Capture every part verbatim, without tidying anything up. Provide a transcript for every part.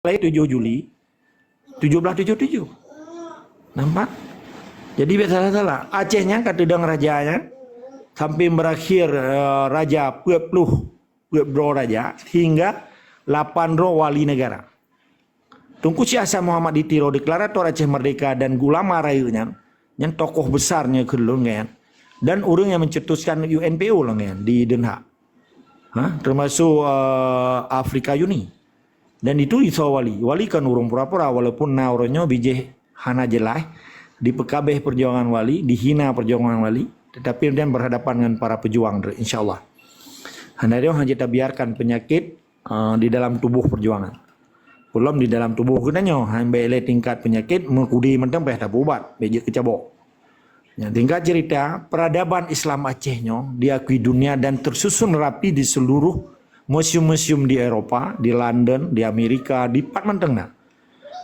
lahé tujoh Juli tujoh blaih tujoh tujoh. Nampak? Jadi, biasa salah. Aceh nyan ka teudong raja nyan sampai berakhir, eh, raja peuet ploh, peuet droe raja, sehingga lapan droe wali negara. Teungku Syekh Hasan Muhammad di Tiro, deklarator Aceh Merdeka dan ulama rayeuk nyan, nyan tokoh besar nyoe keu lôn nyan, dan ureuëng nyang mencetuskan U N P O lôn nyan di Den Haag. Ha, termasuk, eh, Afrika Uni. Dan itu isoe wali. Wali kan ureuëng pura-pura, walaupun na uroe nyoe bijéh hana jeulaih, dipeukabeh perjuangan wali, dihina perjuangan wali, tetapi dia berhadapan dengan para pejuang, insyaallah. Hana dia hanya tabiarkan penyakit, eh, di dalam tubuh perjuangan. Peulom di dalam tubuh geutanyoe, han bèk lé tingkat penyakit, meukudi mantong payah tapeuubat, bèk jeuet keucabok. Nyan, singkat cerita, peradaban Islam Aceh nyoe diakui dunia dan tersusun rapi di seluruh museum-museum di Eropa, di London, di Amerika, di pat mantong na.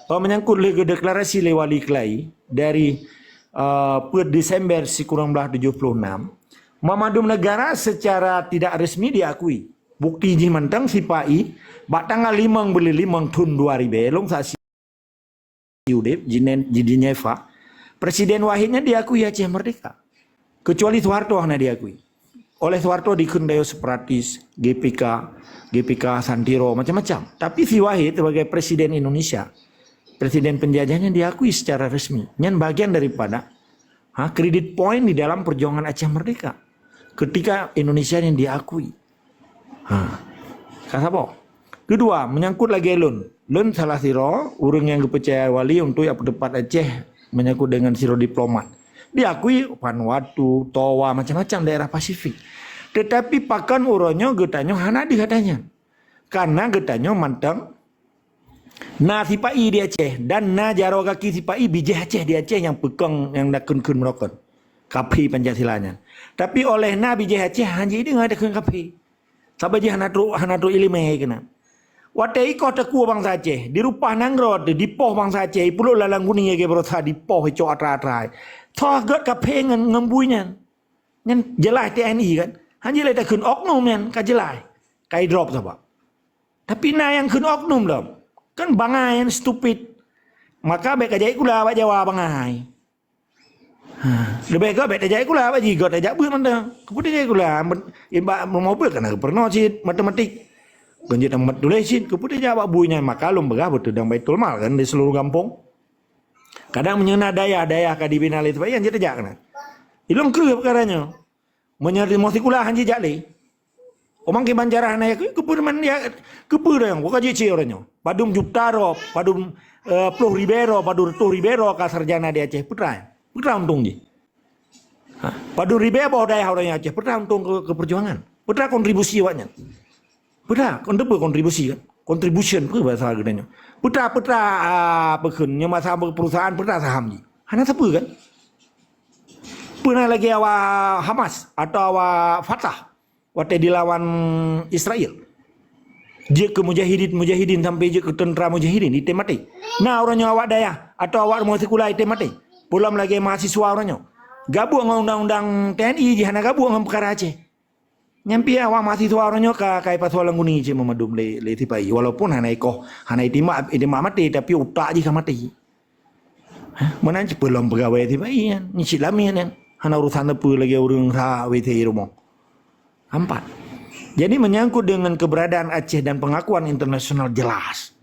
Bah menyangkut lé deklarasi lé Wali Kelai dari, eh, peuet Desember sikureueng blaih tujoh ploh enam, mandum negara secara tidak resmi diakui. Bukti jih mantong sipa-i, bak tanggal limong buleuen limong thon dua ribèe, lôn saksi udép, Jinen-, di Jenewa, Presiden Wahid nyan diakui Aceh merdeka. Kecuali Soeharto hana diakui. Oleh Soeharto dikheun dayah separatis, G P K, G P K Santiro, macam-macam. Tapi si Wahid sebagai Presiden Indonesia, Presiden penjajah nyan diakui secara resmi. Nyan bagian daripada, ha, credit point di dalam perjuangan Aceh merdeka. Ketika Indonesia yang diakui. Ha. Ka saboh. Kedua, menyangkut lagèe lôn. Lôn salah sidroe ureuëng nyang geupeucaya wali untuk jak peuteupat Aceh menyangkut dengan sidroe diplomat. Diakui Vanuatu, Toa, macam-macam daerah Pasifik. Tetapi pakon uroe nyoe geutanyoe hana deuh ata nyan. Karena geutanyoe mantong na sipa-i di Aceh dan na jaroe gaki sipa-i bijéh Aceh di Aceh nyang peukong nyang dakheun-kheun meurokon. Kaphé Pancasila nyan. Tapi oleh na bijéh Aceh han jideungoe dakheun kaphé. Sabab jih hana trok, hana trok iéleumé keunan. Watèe ikoh teukue bansa Aceh, dirupah nanggroe teuh, dipoh bansa Aceh, ipulok lam guni lagèe baroesa dipoh icok atra-atra. Toh gèt kaphé ngon, ngon bui nyan. Nyan jeulaih T N I kan. Han jeuet lé takheun oknum nyan, ka jeulaih. Ka idrop sabab. Tapi na nyang kheun oknum lom. Kan bangai nyan stupid. Maka bèk kajak sikula bak Jawa bangai. Ha, leubeh gèt bèk tajak sikula bak jih, gèt tajak beuet mantong. Keupeue tajak sikula? Bak rumoh beuet kan peurunoe cit matematik. Kon jeuet tamat tuléh cit, keupeue tajak bak bui nyan? Maka lôn peugah beutôi dong Baitul Mal kan di seluruh gampông. Kadang meunyoe na dayah-dayah ka dibina lé sipa-i, han jeuet tajak keunan. Ilôn kreueh peukara nyoe. Meunyoe rumoh sikula han jijak lé. Omang kiban cara hana yakui, keupeue man ya, keupeue nyang buka jicé uroe nyoe. Padum juta droe, padum, eh, ploh ribèe droe, padum reutôh ribèe droe ka sarjana di Aceh. Peue teuma? Peue teuma untông jih? Ha? Padum ribèe boh dayah uroe nyoe Aceh. Peue teuma untông keu, keu perjuangan? Peue teuma kontribusi awak nyan? Peue teuma, kon teupeue kontribusi kan? Contribution peue bahasa geutanyoe? Peue teuma, peue teuma, ah, peue kheun, nyoe masa perusahaan peue teuma saham jih? Hana sapeue kan? Peue na lagèe awak Hamas atau awak Fatah watèe dilawan Israel? Jeuet keu mujahidin-mujahidin sampai jeuet keu teuntara mujahidin, item maté. Na uroe nyoe awak dayah atau awak rumoh sikula item maté. Peulom lagèe mahasiswa uroe nyoe. Gabuek ngon undang-undang T N I jih hana gabuek ngon peukara Aceh. Nyan pih awak mahasiswa uroe nyoe ka, ka ipasoe lam guni cit mandum lé, lé sipa-i. Walaupun hana ikoh, hana itimbak, itimbak maté, tapi utak jih ka maté. Hah? Meunan cit peulom peugawée sipa-i nyan. Nyan cit lamiet nyan. Hana urusan teupeu lagée ureuëng sa W C rumoh. Empat. Jadi menyangkut dengan keberadaan Aceh dan pengakuan internasional jelas.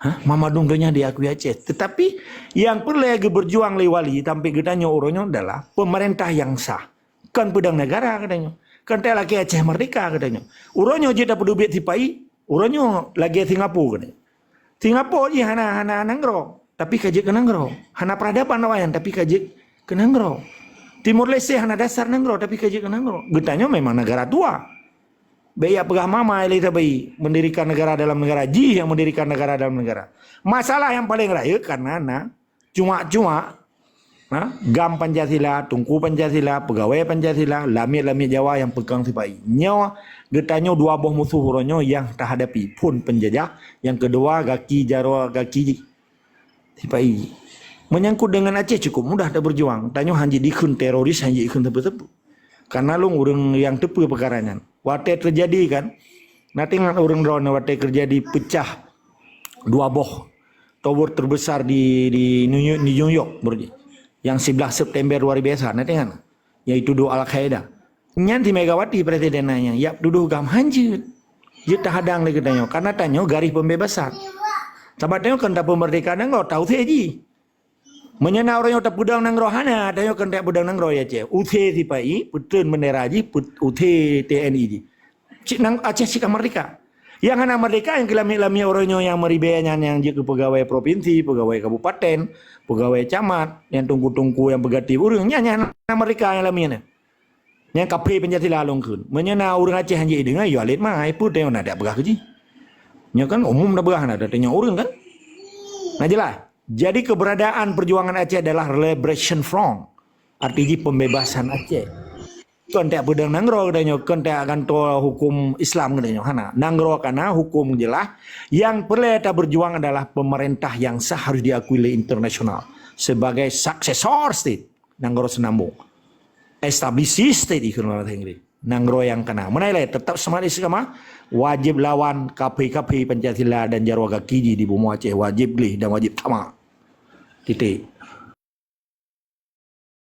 Hah? Mandum donya diakui Aceh. Tetapi yang peureulée geuberjuang lé wali sampai geutanyoe uroe nyoe adalah pemerintah yang sah. Kon peudong negara geutanyoe. Kon talakée Aceh merdeka geutanyoe. Uroe nyoe jeuet tapeudubiet sipa-i, uroe nyoe lagée Singapura geutanyoe. Singapura jih hana, hana nanggroe, tapi ka jeuet keu nanggroe. Hana peuradaban awaknyan, tapi ka jeuet keu nanggroe. Timor Leste hana dasar nanggroe, tapi ka jeuet keu nanggroe. Geutanyoe memang negara tua. Bék jak peugah mama Elizabeth mendirikan negara dalam negara. Jih yang mendirikan negara dalam negara. Masalah yang paling rayeuk karena na cuak-cuak, ha, GAM Pancasila, Teungku Pancasila, peugawée Pancasila, lamiet-lamiet Jawa nyang peukong sipa-i. Nyoe geutanyoe dua boh musoh uroe nyoe nyang tahadapi, phon peunjajah, nyang keudua gaki jaroe gaki sipa-i. Menyangkut dengan Aceh cukup mudah taberjuang. Tanyoe hana jidikheun teroris, hana jidikheun teupeu-teupeu. Karena lôn ureuëng nyang teupeu peukara nyan. Watée teujadi kan, na teuingat ureuëng droeneuh watée teujadi peucah dua boh tower terbesar di di New York, di New York baru ji. Yang sebelas September luar biasa, nanti kan? Yaitu doa Al-Qaeda. Nyan si Megawati presiden nyan, yap tuduh gam hanjeuet. Jeuet tahadang lé geutanyoe, karena tanyoe garis pembebasan. Sabab tanyoe kan tapeumerdeka nanggroe, tausé ji. Meunyoe na ureuëng nyang tapeudong nanggroe hana, tanyoe kan tapeudong nanggroe ya ceh. Usé sipa-i, peuteun bendera ji, put- usé T N I ji. Cik nang Aceh cik ka merdeka. Yang hana merdeka yang kelamik-lamik orang nyoe yang meribet nyan yang jeuet keu pegawai provinsi, pegawai kabupaten, pegawai camat, yang tungku-tungku yang peugati ureuëng nyan yang hana merdeka yang lamik nyan. Yang kaphé Pancasila lôn kheun. Meunyoe na ureuëng Aceh hanjeuet deungoe, yo alet mai, peue teuh na dak peugah keu jih. Nyoe kan umum dah peugah na dak teunyok ureuëng kan. Nah jelas. Jadi keberadaan perjuangan Aceh adalah Liberation Front. Arti jih pembebasan Aceh. Kon tak peudong nanggroe geutanyoe, kon tak gantoe hukum Islam geutanyoe. Hana. Nanggroe kana hukum jelas. Yang perlu kita berjuang adalah pemerintah yang sah harus diakui oleh internasional sebagai successor state nanggroe seunambong. Established state ikheun bahasa Inggris. Nanggroe yang kana. Meunan ilée tetap semangat istiqamah, wajib lawan kaphé-kaphé Pancasila dan jaroe gaki jih di bumoe Aceh, wajib gleh dan wajib tamak. Titik.